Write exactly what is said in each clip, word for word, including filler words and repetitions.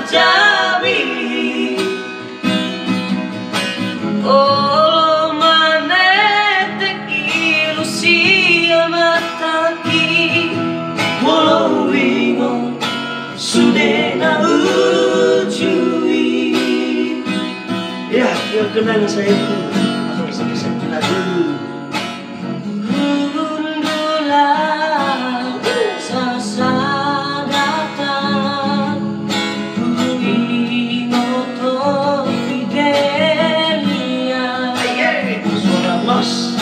Jabi. Olo manetek ilu sian matangki. Molo huingot sude na hujui. Ya, ya, kenang saya itu. Aku bisa-bisa. Aduh. Hundulan sasadatan huingot on, Fidelia. Suara mas.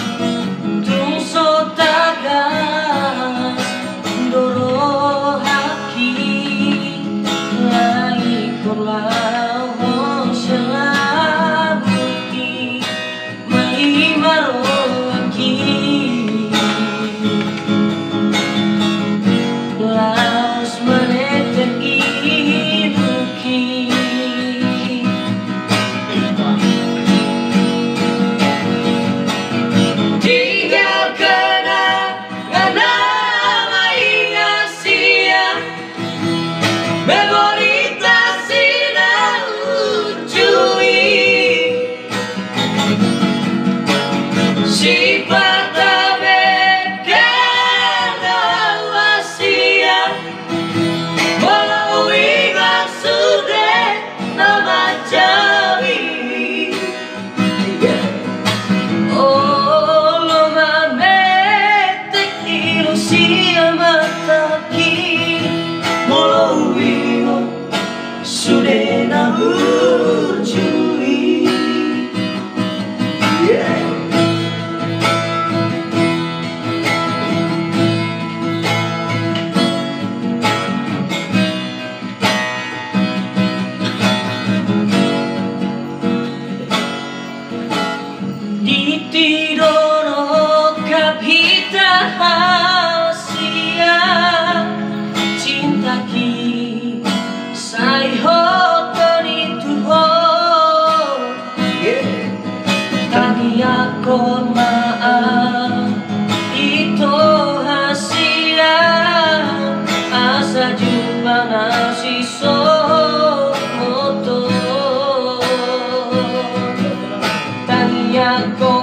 Tung so tagas do rohangki, lae, ingkon laho sian lambungki. Mali ma rohangki, laos manetek ilungki. Tinggal kenang-kenangan ma inganan sian memori na hujui. Sipata mekena huasian, molo huingot sude na manjabi. Olo manetek ilu sian matangki, molo huingot sude na hujui. Yeah. Di tido rongkap hita hasian cintaki, sai hot do ni tu ho. Tangiangkon ma au ito hasian, asa jumpa na sisongon on. Tangiangkon